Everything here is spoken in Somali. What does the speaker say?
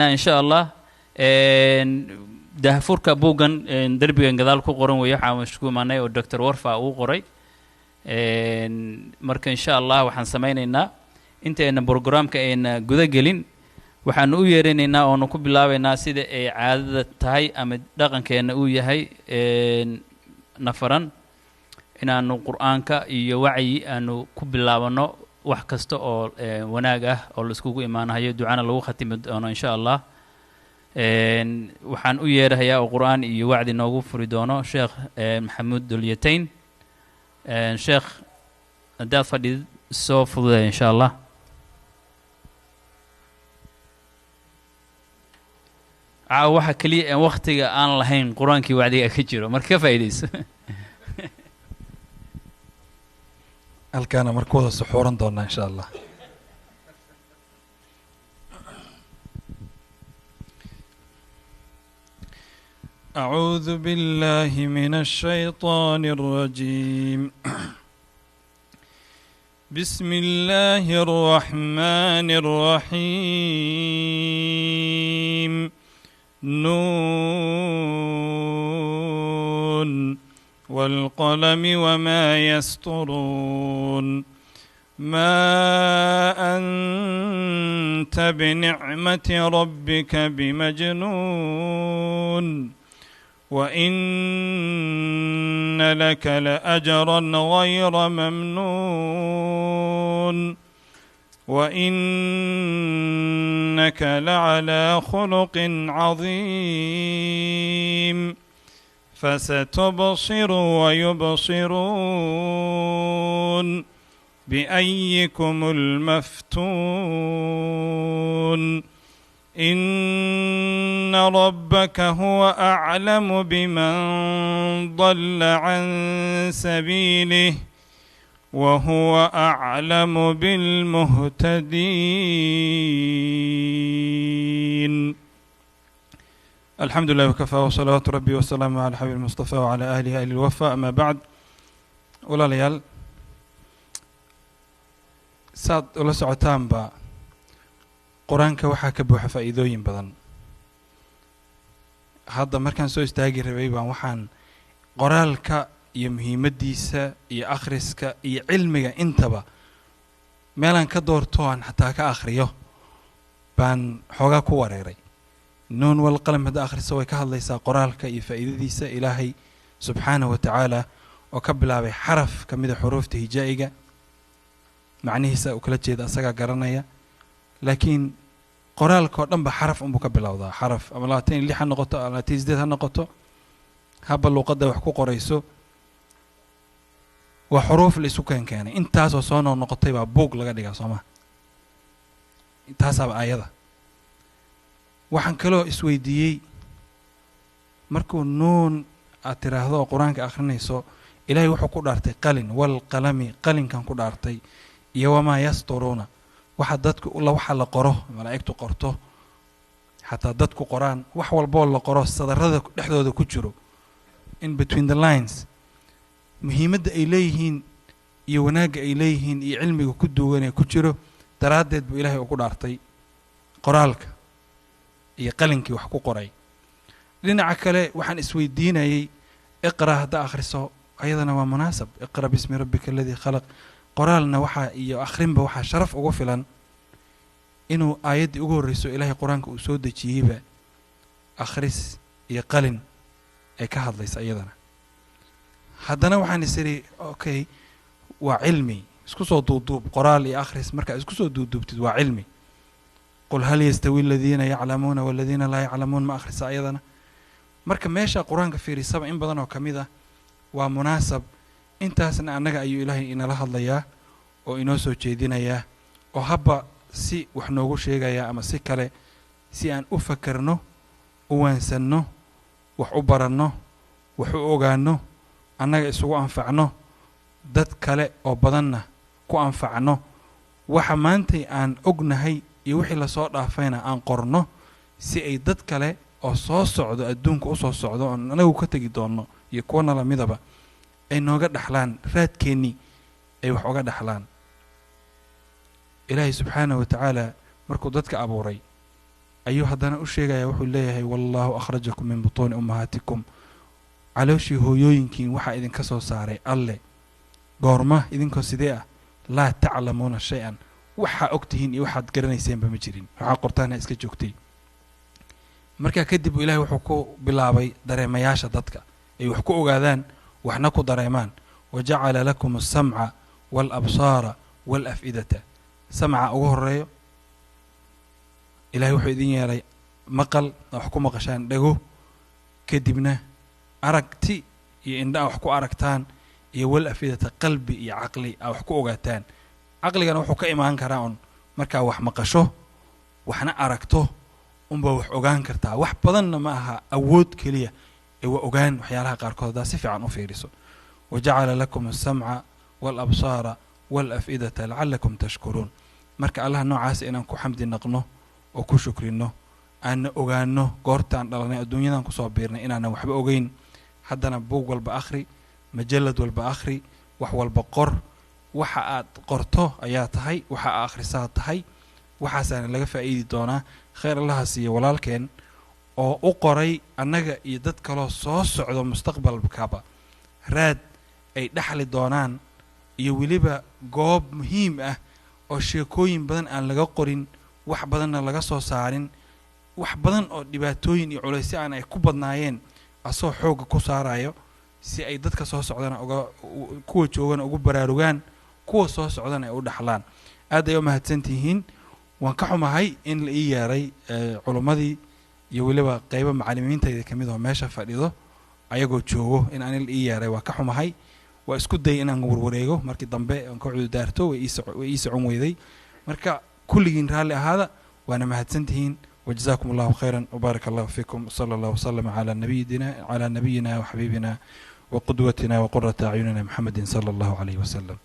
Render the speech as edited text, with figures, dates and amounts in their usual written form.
Insha Allah, dahfurka buuggan derbigan gadaal ku qoran weeye. Waxaan isku imaanay oo Doctor Warfa uu qoray. Marka insha Allah waxaan samaynaynaa, intayna programka ayna guda gelin, waxaanu u yeeranaynaa oonu ku bilaabaynaa sida ay caadada tahay ama dhaqankeenna uu yahay nafaran inaanu Qur-aanka iyo wacyi aanu ku bilaabanno wax kasta oo wanaag ah oo la iskugu imaanahayo, ducana lagu khatimi doono insha Allah. Waxaan u yeerahayaa oo Qur-aan iyo wacdi noogu furi doono Sheekh Maxamuud Dulyatayn. Sheekh, haddaad fadhid soo fududay insha Allah. Caawa waxa keliya een waktiga aan lahayn Qur-aankii wacdiga ka jiro, marka ka faa'iidayso. Halkaana marka wada suxuuran doonaa insha Allah. أعوذ بالله من الشيطان الرجيم. بسم الله الرحمن الرحيم. نون والقلم وما يسطرون. ما أنت بنعمة ربك بمجنون. وإن لك لأجرا غير ممنون. وإنك لعلى خلق عظيم. فستبصر ويبصرون بأيكم المفتون. إن ربك هو أعلم بمن ضل عن سبيله وهو أعلم بالمهتدين. الحمد لله وكفى وصلوات ربي وسلامه على حبيب المصطفى وعلى آله أهل الوفا. أما بعد، walaalayaal, saad ula socotaanba Qur-aanka waxaa ka buuxa faa'iidooyin badan. Hadda markaan soo istaagi rabay baan waxaan qoraalka iyo muhiimaddiisa iyo akhriska iyo cilmiga intaba meelaan ka doorto aan xataa ka akhriyo baan xoogaa ku wareeray. Nuun walqalam hadda akhriso, way ka hadlaysaa qoraalka iyo faa'iidadiisa. Ilaahay subxaanahu wa tacaala oo ka bilaabay xaraf ka mida xuruufta hijaa'iga, macnihiisa uu kala jeeda asagaa garanaya, laakiin qoraalka oo dhan ba xaraf unbuu ka bilowdaa. Xaraf ama 26 ha noqoto ama 28 ha noqoto, haba luuqadda wax ku qorayso, waa xuruuf la isu keenkeenay. Intaasoo soo noqnoqotay baa buug laga dhigaa, soo maha? Intaasaaba aayada. Waxaan kaloo isweydiiyey, markuu nuun aad tiraahdo oo Qur-aanka akhrinayso, Ilaahay wuxuu ku dhaartay qalin. Walqalami, qalinkan ku dhaartay, iyo wamaa yasturuuna, waxa dadku waxa la qoro, malaa'igtu qorto, xataa dadku qoraan, wax walboo la qoro sadarada dhexdooda ku jiro, in between the lines, muhiimadda ay leeyihiin iyo wanaagga ay leeyihiin iyo cilmiga ku duwan ee ku jiro daraaddeed buu Ilaahay ugu dhaartay qoraalka iyo qalinkii wax ku qoray. Dhinaca kale waxaan isweydiinayey, iqra hadda akhriso, ayadana waa munaasab, iqra bismi rabbika aladii khalaq. Qoraalna waxaa iyo akhrinba waxaa sharaf ugu filan inuu aayaddii ugu horreyso Ilaahay Qur-aanka uu soo dejiyeyba akhris iyo qalin ay ka hadlaysa iyadana. Haddana waxaan is idhi, okay, waa cilmi isku soo duuduub. Qoraal iyo akhris markaa isku soo duuduubtid waa cilmi. Qul hal yastawi aladiina yaclamuuna waladiina laa yaclamuun, ma akhrisa ayadana? Marka meesha Qur-aanka fiirisaba in badan oo ka mid ah waa munaasab. Intaasna annaga ayuu Ilaahay inala hadlayaa oo inoo soo jeedinayaa oo habba si wax noogu sheegayaa ama si kale, si aan u fakerno, u waansanno, wax u baranno, wax u ogaanno, annaga isugu anfacno, dad kale oo badanna ku anfacno. Waxa maantay aan ognahay iyo wixii lasoo dhaafayna aan qorno, si ay dad kale oo soo socdo, adduunka usoo socdo oon anagu ka tegi doonno iyo kuwana lamidaba, ay nooga dhaxlaan raadkeennii, ay wax oga dhaxlaan. Ilaahay subxaanahu wa tacaala markuu dadka abuuray Ayuu haddana u sheegaya, wuxuu leeyahay: "Wallaahu akhrajakum min butuuni ummahaatikum." Calooshii hooyooyinkiin waxaa idinka soo saaray Alle. Goorma? Idinkoo sidee ah? Laa taclamuuna shay-an, waxaa og tihiin iyo waxaad garanayseenba ma jirin, waxaa qortaana iska joogtay. Markaa kadib ilahay wuxuu ku bilaabay dareemayaasha dadka ay wax ku ogaadaan, waxna ku dareemaan. Wajacala lakum alsamca waalabsaara waalaf'idata. Samca ugu horeeyo, ilahay wuxuu idin yeelay maqal aa wax ku maqashaan, dhego, kadibna aragti iyo indha a wax ku aragtaan, iyo wal afidata, qalbi iyo caqli aa wax ku ogaataan. Caqligana wuxuu ka imaan karaa un markaa wax maqasho waxna aragto unbaa wax ogaan kartaa. Wax badanna ma aha awood keliya ee waa ogaan waxyaalaha qaarkood haddaa si fiican u fiiriso. Wajacala lakum alsamca waalabsaara waalaf'idata lacalakum tashkuruun. Marka Allaha noocaas inaan ku xamdi naqno oo ku shukrino, aanna ogaano goortaan dhalanay, adduunyadan kusoo biirnay, inaanan waxba ogeyn. Haddana buug walba akhri, majalad walba akhri, wax walba qor. Waxa aad qorto ayaa tahay, waxa aad akhrisaa tahay, waxaasaana laga faa'iidi doonaa. Khayr Allaha siiyo walaalkeen oo u qoray annaga iyo dad kaloo soo socdo mustaqbalkaba raad ay dhexli doonaan, iyo weliba goob muhiim ah oo sheekooyin badan aan laga qorin, wax badanna laga soo saarin, wax badan oo dhibaatooyin iyo culaysyo aan ay ku badnaayeen, asoo xoogga ku saarayo si ay dadka soo socdana uga, kuwa joogana ugu baraarugaan, kuwa soo socdana ay u dhaxlaan. Aad ay u mahadsan tihiin. Waan ka xumahay in la ii yeeray culummadii iyo weliba qeybo macallimiintayda kamid oo meesha fadhido ayagoo joogo in ani la ii yeeray. Waa ka xumahay, waa isku day inaan warwareego markii dambe aan ka cududaarto, way ii socon weyday. Marka kulligiin raalli ahaada, waana mahadsan tihiin. Wajazaakum Allahu khayran wbaaraka Allahu fiikum, wsala Allah waslama cala nabiyina waxabiibina waqudwatina waqurata acyunina Muxamedin sala Allahu calayhi wasalam.